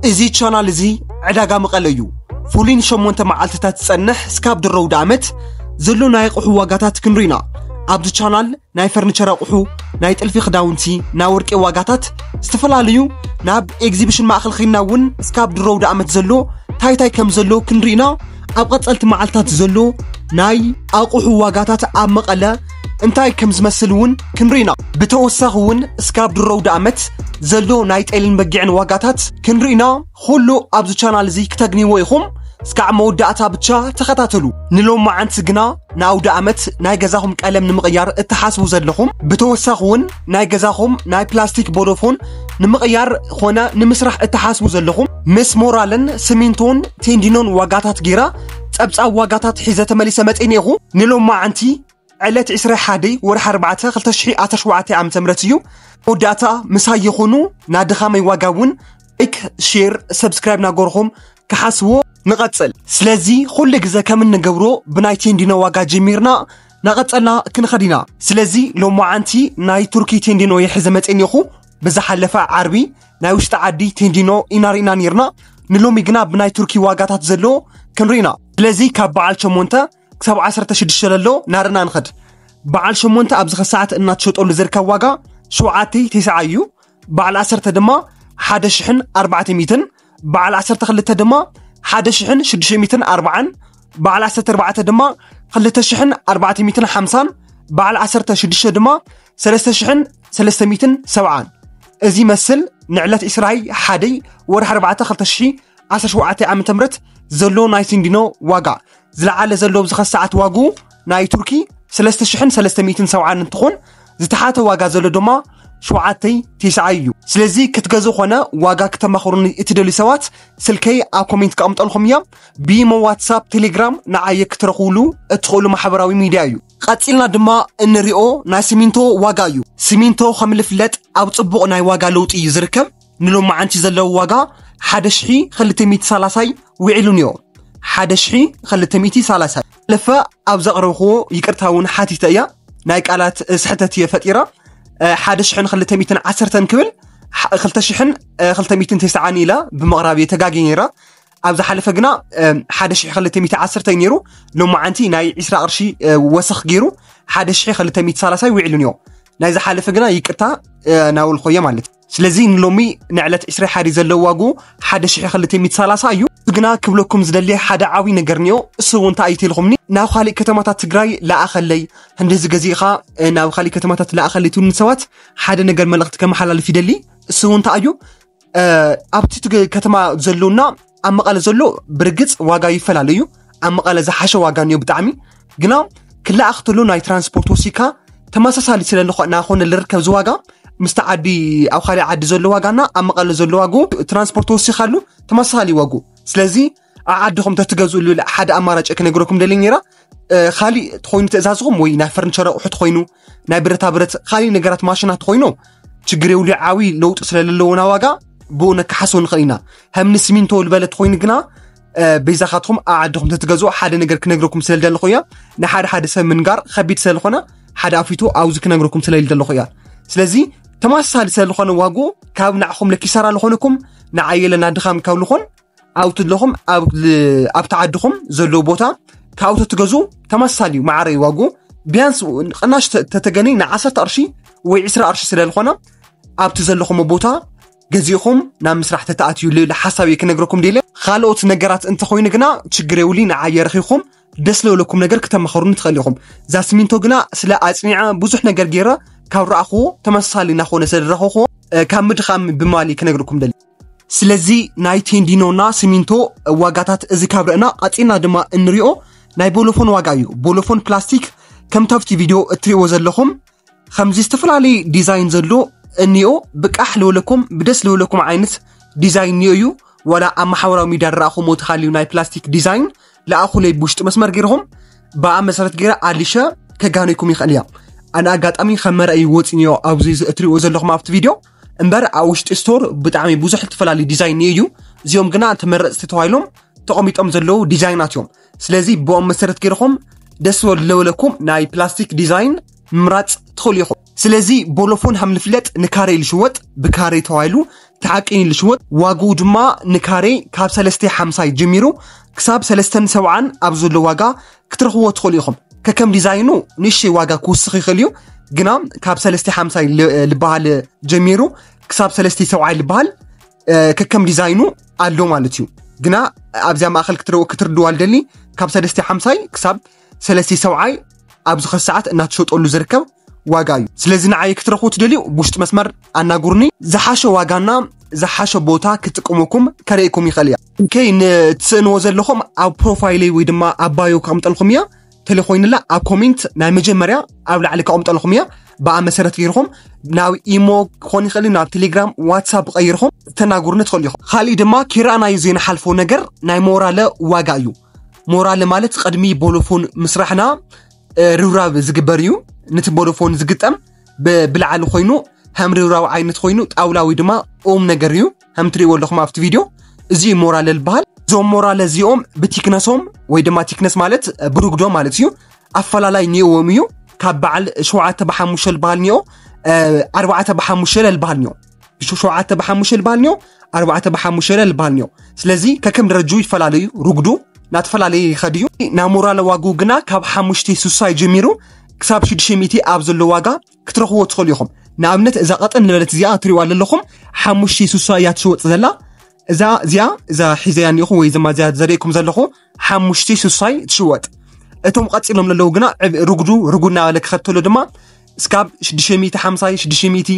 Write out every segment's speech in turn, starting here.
እዚ ቻናል እዚ ዕዳጋ መቐለ እዩ። ፍሉይ ንሸሞንተ መዓልትታት ዝጸንሕ እስካብ ድሮ ኣውደ ዓመት ዘሎ ናይ ኣቑሑ ዋጋታት ክንሪና። ኣብዚ ቻናል ናይ ፈርኒቸር ኣቑሑ፣ ናይ ጥልፊ ክዳውንቲ፣ ናይ ወርቂ ዋጋታት፣ ዝተፈላለዩ ናብ ኤግዚቢሽን ማእኸል ኸይድና እውን እስካብ ድሮ ኣውደ ዓመት ዘሎ እንታይ እንታይ ከም ዘሎ ክንሪና። ኣብ ቀጸልቲ መዓልታት ዘሎ ናይ ኣቑሑ ዋጋታት ኣብ መቐለ እንታይ ከም ዝመስል እውን ክንሪና። ብተወሳኺ እውን እስካብ ድሮ ኣውደ ዓመት ዘሎ ናይ ጤልን በጊዕን ዋጋታት ክንሪና። ኩሉ ኣብዚ ቻናል እዚ ክተግንይዎ ኢኹም። እስካዕ መወዳእታ ብቻ ተኸታተሉ። ንሎማዓንቲ ግና ንኣውደ ዓመት ናይ ገዛኹም ቀለም ንምቕያር እትሓስቡ ዘለኹም፣ ብተወሳኺ እውን ናይ ገዛኹም ናይ ፕላስቲክ ቦሎፎን ንምቕያር ኾነ ንምስራሕ እትሓስቡ ዘለኹም፣ ምስ ሞራልን ስሚንቶን ቴንዲኖን ዋጋታት ጌራ ጸብጻብ ዋጋታት ሒዘ ተመሊሰ መጺእ እኒኤኹ። ንሎማዓንቲ ዕለት ዕስራ ሓደ ወርሒ ኣርባዕተ ክልተ ሽሕ ዓሰርተ ሸውዓተ ዓመተ ምህረት እዩ። መወዳእታ ምሳይ ይኹኑ። ናድኻመይ ዋጋ እውን ላይክ፣ ሼር፣ ሰብስክራይብ ናገርኹም ክሓስዎ ንቐጽል። ስለዚ ኩሉ ግዘ ከም እንገብሮ ብናይ ቴንዲኖ ዋጋ ጀሚርና ናቐጸልና ክንኸድ ኢና። ስለዚ ሎማዓንቲ ናይ ቱርኪ ቴንዲኖ እየ ሒዘ መጺእ እኒኤኹ። ብዝሓለፈ ዓርቢ ናይ ውሽጢ ዓዲ ቴንዲኖ ኢና ርኢና ኔርና። ንሎሚ ግና ብናይ ቱርኪ ዋጋታት ዘሎ ክንርኢ ኢና። ስለዚ ካብ በዓል ሸሞንተ ክሳብ ዓሰርተ ሽዱሽተ ዘሎ ናርና ንኸድ። በዓል ሸሞንተ ኣብዚ ኸሰዓት እናተሸጠሉ ዝርከብ ዋጋ ሸውዓተ ተስዓ እዩ። በዓል ዓሰርተ ድማ ሓደ ሽሕን ኣርባዕተ ሚእትን፣ በዓል ዓሰርተ ክልተ ድማ ሓደ ሽሕን ሽዱሽተ ሚእትን ኣርባዓን፣ በዓል ዓሰርተ ኣርባዕተ ድማ ክልተ ሽሕን ኣርባዕተ ሚእትን ሓምሳን፣ በዓል ዓሰርተ ሽዱሽተ ድማ ሰለስተ ሽሕን ሰለስተ ሚእትን ሰብዓን። እዚ መስል ንዕለት ዕስራ ሓደ ወርሒ ኣርባዕተ ክልተ ሽሕ ዓሰርተ ሸውዓተ ዓመተ ምህረት ዘሎ ናይ ቴንዲኖ ዋጋ ዝለዓለ ዘሎ ኣብዚ ኸሰዓት ዋግኡ ናይ ቱርኪ ሰለስተ ሽሕን ሰለስተ ሚእትን ሰብዓን እንትኾን፣ ዝተሓተ ዋጋ ዘሎ ድማ ሸውዓተ ተስዓ እዩ። ስለዚ ክትገዝኡ ኾነ ዋጋ ክተማኽሩኒ እትደልዩ ሰባት ስልከይ ኣብ ኮሜንት ከቕምጠልኩም እያ። ብኢሞ፣ ዋትሳፕ፣ ቴሌግራም ንዓየ ክትረኽብሉ እትኽእሉ ማሕበራዊ ሚድያ እዩ። ቀጺልና ድማ እንሪኦ ናይ ሲሚንቶ ዋጋ እዩ። ሲሚንቶ ከም ዝፍለጥ ኣብ ጽቡቕ ናይ ዋጋ ለውጢ እዩ ዝርከብ። ንሎማዓንቲ ዘለዎ ዋጋ ሓደ ሽሕ ክልተ ሚእቲ ሰላሳይ ውዒሉ ነይሩ። ሓደ ሽሕ ክልተ ሚእቲ ሰላሳይ። ለፈ ኣብ ዘቕረብክዎ ይቅርታ እውን ሓቲተ እያ። ናይ ቃላት ስሕተት እየ ፈጢረ። እ፣ ሓደ ሽሕን ክልተ ሚእትን ዓሰርተን ክብል፣ ሕ-፣ ክልተ ሽሕን፣ እ፣ ክልተ ሚእትን ተስዓን ኢለ ብምቕራብ እየ ተጋግየ ነይረ። ኣብ ዝሓለፈ ግና፣ እ፣ ሓደ ሽሕ ክልተ ሚእቲ ዓሰርተ እዩ ነይሩ። ሎማዓንቲ ናይ ዕስራ ቅርሺ፣ እ፣ ወሰኽ ገይሩ ሓደ ሽሕ ክልተ ሚእቲ ሰላሳይ ውዒሉ ነይሩ። ናይ ዝሓለፈ ግና ይቅርታ፣ እ፣ ናበልኮ እየ ማለት። ስለዚ ንሎሚ ንዕለት ዕስራ ሓደ ዘለዎ ዋግኡ ሓደ ሽሕ ክልተ ሚእቲ ሰላሳ እዩ። ግና ክብለኩም ዝደሊ ሓደ ዓብዪ ነገር እኒኦ፣ እሱ እውን እንታይ እዩ ተልኹምኒ፣ ናብ ካሊእ ከተማታት ትግራይ ለኣኸለይ፣ እንደዚ ገዚእኻ፣ እ፣ ናብ ካሊእ ከተማታት ለኣኸለይ ትብሉኒ ሰባት ሓደ ነገር መልእኽቲ ከመሓላልፍ ይደሊ። እሱ እውን እንታይ እዩ፣ እ፣ ኣብቲ ትግ-፣ ከተማ ዘሎና ኣብ መቐለ ዘሎ ብርግጽ ዋጋ ይፈላለ እዩ። ኣብ መቐለ ዝሓሸ ዋጋ እኒኦ ብጣዕሚ። ግና ክለኣኽ ተሎ ናይ ትራንስፖርት ወሲካ ተመሳሳሊ ስለ ልኾ-፣ ናኾነ ልርከብ ዝዋጋ ምስቲ ዓዲ፣ ኣብ ካሊእ ዓዲ ዘሎ ዋጋና ኣብ መቐለ ዘሎ ዋግኡ ትራንስፖርት ወሲኻሉ ተመሳሳሊ ዋግኡ። ስለዚ ኣብ ዓድኹም ተትገዝኡ ልብል ሓደ ኣማራጭ ክነግረኩም ደሊ ነይራ። እ፣ ካሊእ ተኾይኑ ትእዛዝኹም ወይ ናይ ፈርኒቸር ኣቑሑ ተኾይኑ፣ ናይ ብረታ ብረት ካሊእ ነገራት ማሽናት ተኾይኑ ችግር የብሉ፣ ዓብዪ ለውጢ ስለ ለለዎ ና ዋጋ ብኡ ነከሓስቦ ንኽእል ኢና። ከም ንስሚንቶ ዝበለ ተኾይኑ ግና፣ እ፣ በይዛኻትኩም ኣብ ዓድኹም ተትገዝኡ ሓደ ነገር ክነግረኩም ስለ ልደለኹ እያ። ንሓደ ሓደ ሰብ ምንጋር ከቢድ ስለ ዝኾነ ሓደ ኣፊቱ ኣብዚ ክነግረኩም ስለ ልደለኹ እያ። ስለዚ ተመሳሳሊ ስለ ዝኾነ ዋግኡ ካብ ንዓኹም ለኪሳራ ዝኾነኩም ንዓየለ ናድኻም ካብ ልኾን ኣብቲ ኣለኹም ኣብ ል-፣ ኣብቲ ዓድኹም ዘለዎ ቦታ ካብኡ ተትገዝኡ ተመሳሳሊ እዩ፣ ማዕረ እዩ ዋግኡ። ቢያንስ ቅናሽ ተ-፣ ተተገኒ ንዓሰርተ ቅርሺ ወይ ዕስራ ቅርሺ ስለ ዝኾነ ኣብቲ ዘለኹም ቦታ ገዚእኹም ናብ ምስራሕ ተተኣትዩ ልብል ሓሳብ እየ ክነግረኩም ደልየ። ካልኦት ነገራት እንተኾይኑ ግና ችግር የብሉይ፣ ንዓየ ረኺብኩም ደስ ለበለኩም ነገር ክተማኸሩኒ ትኽእል ኢኹም። እዛ ስሚንቶ ግና ስለ ኣጽኒዐ ብዙሕ ነገር ገይረ ካብ ረኣኽዎ ተመሳሳሊ እናኾነ ስለ ዝረኸኽዎ፣ እ፣ ካብ ምድኻም ብማሊ ክነግረኩም ደሊ። ስለዚ ናይ ቴንዲኖና ሲሚንቶ ዋጋታት እዚ ካብ ርኢና፣ ቀጺልና ድማ እንሪኦ ናይ ቦሎፎን ዋጋ እዩ። ቦሎፎን ፕላስቲክ ከምቲ ኣብቲ ቪድዮ እትሪእዎ ዘለኹም ከምዚ ዝተፈላለየ ዲዛይን ዘሎ እኒኦ። ብቃሕ ልበለኩም፣ ብደስ ልበለኩም ዓይነት ዲዛይን እኒኦ እዩ። ዋላ ኣብ ማሕበራዊ ሚድያ ዝረኣኹምዎ ተሃልዩ ናይ ፕላስቲክ ዲዛይን ለኣኹለይ ብውሽጢ መስመር ገይርኹም፣ ብኣ መሰረት ገይረ ኣሊሸ ከጋነይኩም ይኽእል እያ። ኣነ ኣጋጣሚ ከም መርኣይ ወፂእኒዮ ኣብዚ እትሪእዎ ዘለኹም ኣብቲ ቪድዮ። እምበር ኣብ ውሽጢ ስቶር ብጣዕሚ ብዙሕ ዝተፈላለዩ ዲዛይን እዩ። እዚኦም ግና ተመረፅቲ ተባሂሎም ተቐሚጦም ዘለዉ ዲዛይናት እዮም። ስለዚ ብኦም መሰረት ገይርኹም ደስ ዝበል ለበለኩም ናይ ፕላስቲክ ዲዛይን ምምራፅ ትኽእሉ ኢኹም። ስለዚ ቦሎፎን ከም ዝፍለጥ ንካሬ እዩ ዝሽወጥ፣ ብካሬ ተባሂሉ ተዓቂኑ ዝሽወጥ። ዋግኡ ድማ ንካሬ ካብ ሰለስተ ሓምሳይ ጀሚሩ ክሳብ ሰለስተን ሰብዓን ኣብ ዘሎ ዋጋ ክትረኽብዎ ትኽእሉ ኢኹም። ከከም ዲዛይኑ ንእሽተይ ዋጋ ክውስኽ ይኽእል እዩ፣ ግና ካብ ሰለስተ ሓምሳይ ል- ልበሃል ጀሚሩ ክሳብ ሰለስተ ሰብዓይ ልበሃል ከከም ዲዛይኑ ኣሎ ማለት እዩ። ግና ኣብዚኣ ማእኸል ክትረው ክትርድዋ ልደሊ ካብ ሰለስተ ሓምሳይ ክሳብ ሰለስተ ሰብዓይ ኣብዚ ኸ ሰዓት እናተሸጠሉ ዝርከብ ዋጋ እዩ። ስለዚ ንዓይ ክትረኽቡ ትደልዩ ብውሽጢ መስመር ኣናጉርኒ። ዝሓሸ ዋጋና ዝሓሸ ቦታ ክትጥቀመኩም ከርእየኩም ይኽእል እያ። ከይ ንትስእንዎ ዘለኹም ኣብ ፕሮፋይለይ ወይ ድማ ኣብ ባዮ ከቕምጠልኩም እያ። ተለኮይንላ ኣብ ኮሜንት ናይ መጀመርያ ኣብ ላዕሊ ከቕምጠልኩም እያ። ብኣ መሰረት ገይርኹም ናብ ኢሞ ክኾን ይኽእል እዩ፣ ናብ ቴሌግራም ዋትሳፕ ቀይርኹም ተናጉርኒ ትኽእሉ ኢኹም። ካሊእ ድማ ኪራእናዩ ዘይንሓልፎ ነገር ናይ ሞራለ ዋጋ እዩ። ሞራለ ማለት ቅድሚ ቦሎፎን ምስራሕና ርብራብ ዝግበር እዩ። ነቲ ቦሎፎን ዝግጠም ብላዕሊ ኮይኑ ከም ርብራብ ዓይነት ኮይኑ ጣውላ ወይ ድማ ኦም ነገር እዩ። ከም ትሪእዎ ኣለኹም ኣብቲ ቪድዮ እዚ ሞራለ ዝበሃል። እዞም ሞራለ እዚኦም ብቲክነሶም ወይ ድማ ቲክነስ ማለት ብርጉዶ ማለት እዩ ኣፈላላይ ኒእዎም እዩ። ካብ በዓል ሸውዓተ ብሓሙሽተ ዝበሃል ኒኦ ኣርባዕተ ብሓሙሽተ ዝበሃል ኒኦ ሸውዓተ ብሓሙሽተ ዝበሃል ኒኦ ኣርባዕተ ብሓሙሽተ ዝበሃል ኒኦ። ስለዚ ከከም ደረጁ ይፈላለዩ። ርጉዱ ናተፈላለየ ይኸድ እዩ። ናብ ሞራለ ዋግኡ ግና ካብ ሓሙሽተ ስሳይ ጀሚሩ ክሳብ ሽዱሽተ ሚእቲ ኣብ ዘሎ ዋጋ ክትረኽብዎ ትኽእሉ ኢኹም። ንኣብነት እዛ ቀጠን ዝበለት እዚኣ ትሪእዋ ዘለኹም ሓሙሽተ ስሳይ እያ ትሽወጥ ዘላ። እዛ እዚኣ እዛ ሒዘያ እኒኹ ወይ ዘማ እዚኣ ዘርእኩም ዘለኹ ሓሙሽተ ስሳይ ትሽወጥ። እቶም ቀፂሎም ዘለዉ ግና ዕብ- ርጉዱ ርጉድ እናበለ ክኸድ ተሎ ድማ እስካብ ሽዱሽተ ሚእቲ ሓምሳይ ሽዱሽተ ሚእቲ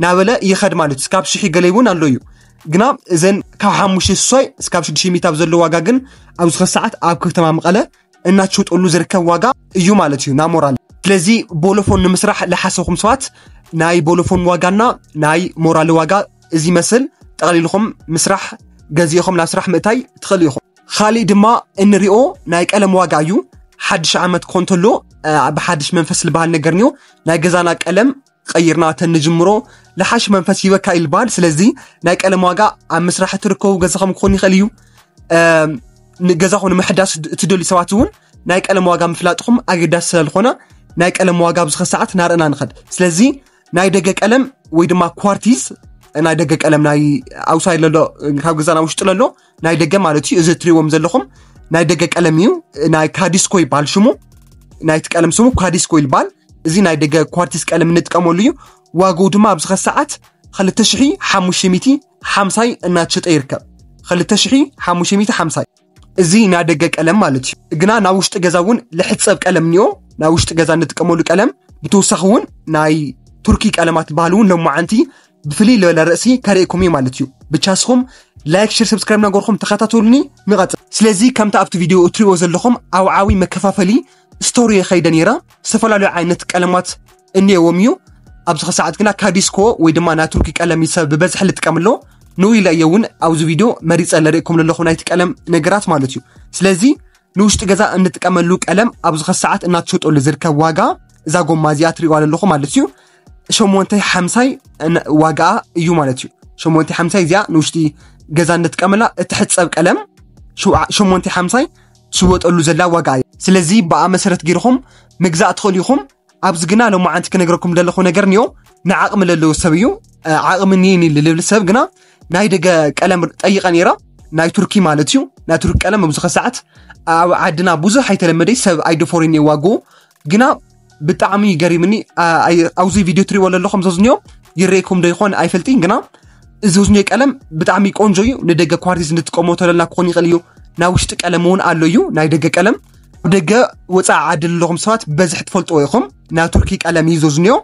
ናበለ ይኸድ ማለት እዩ። እስካብ ሽሒ ገለ እውን ኣሎ እዩ። ግና እዘን ካብ ሓሙሽተ ስሳይ እስካብ ሽዱሽተ ሚእቲ ኣብ ዘሎ ዋጋ ግን ኣብዚ ኸ ሰዓት ኣብ ከተማ መቐለ እናትሸጠሉ ዝርከብ ዋጋ እዩ ማለት እዩ ናብ ሞራል። ስለዚ ቦሎፎን ንምስራሕ ለሓሰኹም ሰባት ናይ ቦሎፎን ዋጋና ናይ ሞራል ዋጋ እዚ መስል ጠቕሊልኹም ምስራሕ ገዚእኹም ናብ ስራሕ ምእታይ ትኽእሉ ኢኹም። ካሊእ ድማ እንሪኦ ናይ ቀለም ዋጋ እዩ። ሓድሽ ዓመት ክኾን ተሎ ብሓድሽ መንፈስ ዝበሃል ነገር እኒኦ። ናይ ገዛና ቀለም ቀይርና ተንጅምሮ ለሓሽ መንፈስ ይበካ ይልባል። ስለዚ ናይ ቀለም ዋጋ ኣብ ምስራሕ ትርከቡ ገዛኹም ክኾን ይኽእል እዩ። ገዛኹም ንምሕዳስ እትደልዩ ሰባት እውን ናይ ቀለም ዋጋ ምፍላጥኹም ኣገዳሲ ስለዝኾነ ናይ ቀለም ዋጋ ኣብዚ ኸ ሰዓት ናርእና ንኸድ። ስለዚ ናይ ደገ ቀለም ወይ ድማ ኳርቲዝ ናይ ደገ ቀለም ናይ ኣውሳይ ለሎ ካብ ገዛና ውሽጢ ለሎ ናይ ደገ ማለት እዩ። እዚ እትሪእዎም ዘለኹም ናይ ደገ ቀለም እዩ። ናይ ካዲስኮ ይበሃል ሽሙ። ናይቲ ቀለም ስሙ ካዲስኮ ይበሃል። እዚ ናይ ደገ ኳርቲዝ ቀለም እንጥቀመሉ እዩ። ዋግኡ ድማ ኣብዚ ኸ ሰዓት ክልተ ሽሕ ሓሙሽተ ሚእቲ ሓምሳይ እናተሸጠ ይርከብ። ክልተ ሽሕ ሓሙሽተ ሚእቲ ሓምሳይ እዚ ናይ ደገ ቀለም ማለት እዩ። ግና ናብ ውሽጢ ገዛ እውን ልሕፀብ ቀለም እኒኦ። ናብ ውሽጢ ገዛ እንጥቀመሉ ቀለም ብተወሳኺ እውን ናይ ቱርኪ ቀለማት ዝበሃል እውን ሎማዓንቲ ብፍልይ ዝበለ ርእሲ ከርእየኩም እዩ ማለት እዩ። ብቻ ስኹም ላይክ፣ ሸር፣ ሰብስክራይብ ናገርኩም ተኸታተሉኒ። ንቐጽል። ስለዚ ከምቲ ኣብቲ ቪድዮ እትሪእዎ ዘለኹም ኣብ ዓብይ መከፋፈሊ ስቶሪ ከይደ ነይረ። ዝተፈላለዩ ዓይነት ቀለማት እኒኦዎም እዩ። ኣብዚ ኸ ሰዓት ግና ካዲስኮ ወይ ድማ ናይ ቱርኪ ቀለም እዩ ሰብ ብበዝሒ ልጥቀም ኣሎ። ንኡ ኢለ እየ እውን ኣብዚ ቪድዮ መሪፀ ለርእኩም ዘለኹ ናይቲ ቀለም ነገራት ማለት እዩ። ስለዚ ንውሽጢ ገዛ እንጥቀመሉ ቀለም ኣብዚ ኸ ሰዓት እናተሸጠሉ ዝርከብ ዋጋ እዛ ጎማ እዚኣ ትሪእዋ ዘለኹ ማለት እዩ ሸሞንተ ሓምሳይ ዋጋ እዩ ማለት እዩ። ሸሞንተ ሓምሳይ እዚኣ ንውሽጢ ገዛ እንጥቀመላ እትሕፀብ ቀለም ሸሞንተ ሓምሳይ ትሽወጠሉ ዘላ ዋጋ እዩ። ስለዚ ብኣ መሰረት ገይርኹም ምግዛእ ትኽእሉ ኢኹም። ኣብዚ ግና ሎማዓንቲ ክነግረኩም ዘለኹ ነገር እኒኦ ንዓቕሚ ለለዎ ሰብ እዩ። ዓቕሚ እኒኒ ልብል ሰብ ግና ናይ ደገ ቀለም ጠይቐ ነይረ። ናይ ቱርኪ ማለት እዩ። ናይ ቱርኪ ቀለም ኣብዚ ኸ ሰዓት ኣብ ዓድና ብዙሕ ኣይተለመደይ ሰብ ኣይደፈሩን ዋግኡ ግና ብጣዕሚ ገሪምኒ። ኣብዚ ቪድዮ ትሪእዎ ዘለኹም ዘዝኒዮ ይረይኩም ዶ ይኾን ኣይፈልጥን ግና እዚ ዝኒዮ ቀለም ብጣዕሚ ቆንጆ እዩ። ንደገ ኳርቲዝ ንጥቀሞ ተለና ክኾን ይኽእል እዩ። ናይ ውሽጢ ቀለም እውን ኣሎ እዩ። ናይ ደገ ቀለም ደገ ወፃኢ ዓዲ ዘለኹም ሰባት በዝሒ ትፈልጥዎ ኢኹም። ናይ ቱርኪ ቀለም እዩ ዘዝኒዮ።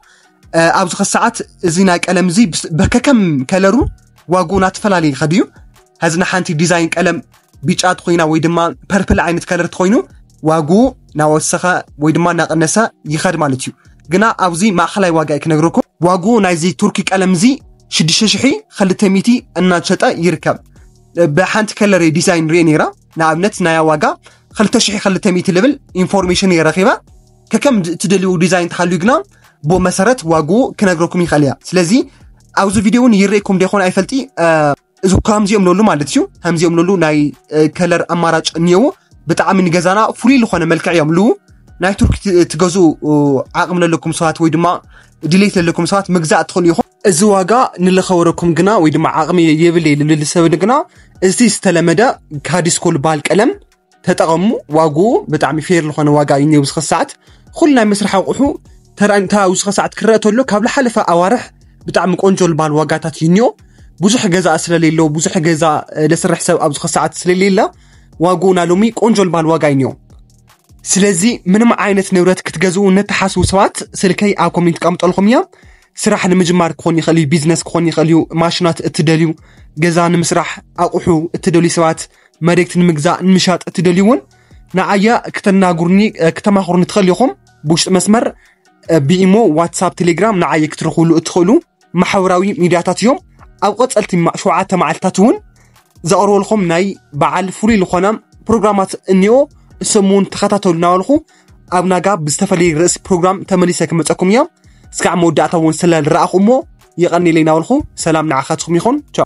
ኣብዚ ኸ ሰዓት እዚ ናይ ቀለም እዚ በከከም ከለሩ ዋግኡ ናተፈላለየ ይኸድ እዩ። ሀዚ ንሓንቲ ዲዛይን ቀለም ቢጫ ትኾይና ወይ ድማ ፐርፕል ዓይነት ከለር ትኾይኑ ዋግኡ ናወሰኸ ወይ ድማ ናቀነሰ ይኸድ ማለት እዩ። ግና ኣብዚ ማእኸላይ ዋጋ እዩ ክነግረኩም። ዋግኡ ናይዚ ቱርኪ ቀለም እዚ ሽዱሽተ ሽሕ ክልተ ሚእቲ እናተሸጠ ይርከብ። ብሓንቲ ከለር ዲዛይን ሪኤ ነይራ። ንኣብነት ናያ ዋጋ ክልተ ሽሕ ክልተ ሚእቲ ልብል ኢንፎርሜሽን እየ ረኺበ። ከከም ትደልዩ ዲዛይን ተሃልዩ ግና ብኡ መሰረት ዋግኡ ክነግረኩም ይኽእል እያ። ስለዚ ኣብዚ ቪድዮ እውን ይረእኩም ዶ ይኾን ኣይፈልጢ። እዚ ከምዚኦም ለሉ ማለት እዩ። ከምዚኦም ለሉ ናይ ከለር ኣማራጭ እኒአዎ። ብጣዕሚ ንገዛና ፍሉይ ዝኾነ መልክዕ እዮም ልዉ። ናይ ቱርኪ ትገዝኡ ዓቕሚ ለለኩም ሰባት ወይ ድማ ድሌት ዘለኩም ሰባት ምግዛእ ትኽእሉ ኢኹም። እዚ ዋጋ ንለኸበረኩም ግና ወይ ድማ ዓቕሚ የብለይ ልብል ሰብ ግና፣ እዚ ዝተለመደ ካዲስኮ ዝበሃል ቀለም ተጠቐሙ። ዋግኡ ብጣዕሚ ፌር ዝኾነ ዋጋ እዩ እኒኦ። ብዝኸ ሰዓት ኩሉ ናይ መስራሕ ኣቑሑ ተራ እንታ ኣብዚ ሰዓት ክረአ ተሎ ካብ ዝሓለፈ ኣዋርሕ ብጣዕሚ ቆንጆ ዝበሃል ዋጋታት እዩ እኒኦ። ብዙሕ ገዛ ስለሌሎ፣ ብዙሕ ገዛ ለስርሕ ሰብ ኣብዚ ሰዓት ስለሌለ ዋግኡ ናይ ሎሚ ቆንጆ ዝበሃል ዋጋ እዩ እኒኦ። ስለዚ ምንም ዓይነት ንብረት ክትገዝኡ ነተሓስቡ ሰባት ስልከይ ኣብ ኮሜንት ቀምጠልኩም እያ። ስራሕ ንምጅማር ክኾን ይኽእል እዩ፣ ቢዝነስ ክኾን ይኽእል እዩ፣ ማሽናት እትደልዩ፣ ገዛ ንምስራሕ ኣቑሑ እትደልዩ ሰባት፣ መሬት ንምግዛእ ንምሻጥ እትደልዩ እውን ንዓየ ክተናግሩኒ ክተማኽሩኒ ትኽእል ኢኹም። ብውሽጢ መስመር ብኢሞ፣ ዋትሳፕ፣ ቴሌግራም ንዓየ ክትረኽብሉ እትኽእሉ ማሕበራዊ ሚድያታት እዮም። ኣብ ቀጸልቲ ማ- ሸውዓተ መዓልትታት እውን ዘቕርበልኩም ናይ በዓል ፍሉይ ዝኾነ ፕሮግራማት እኒኦ። እሶም እውን ተኸታተሉ እናበልኹ ኣብ ናጋ ብዝተፈለየ ርእስ ፕሮግራም ተመሊሰ ክመፀኩም እያ። እስካዕ መወዳእታ እውን ስለ ዝረኣኹ እሞ የቐኒለይ እናበልኹ ሰላም ንዓኻትኩም ይኹን። ቻው።